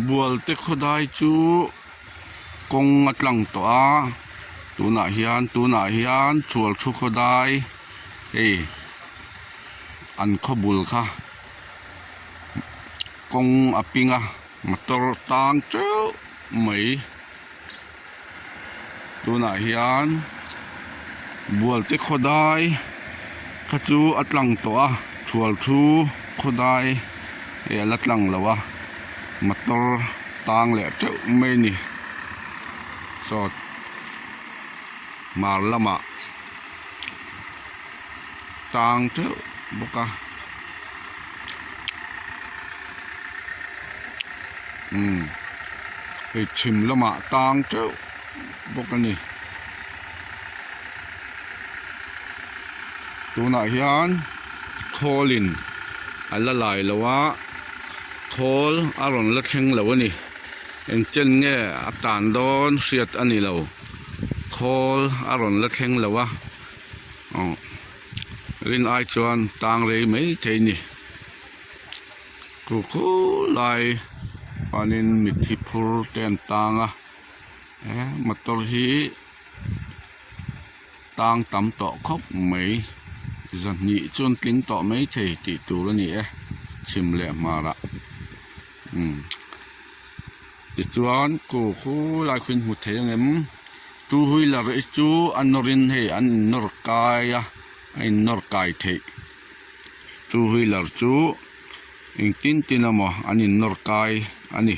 Bualte khawdai chu kawng a tlang tawh a tunah hian tunah hian chhual thu khawdai hei an khaw bul kha kawng a ping a motor tang teuh mai tunah hian bualte khawdai kha chu a tlang tawh a chhual thu khawdai hei a la tlang lo a motor tang leh teuh mai a ni saw hmar lamah tang teuh bawk a umm hei chhim lamah tang teuh bawk a ni tunah hian khawl in a la lai lo a khawl a rawn la thleng lo a ni eng chen nge a tan dawn hriat a ni lo khawl a rawn la thleng lo a aw rin ai chuan tang rei mai thei a ni khu lai chuanin mitthi phur te an tang a he motor hi tang tam tawh khawp mai zahnih chu an tling tawh mai thei tih tur a ni e chhim leh hmar ah umm tichuan khu khulai khu in hmu thei ang em two wheeler hi chu a nawr in hei an in nawr kai a a in nawr kai theih two wheeler chu engtin tin emaw an in nawr kai a ni.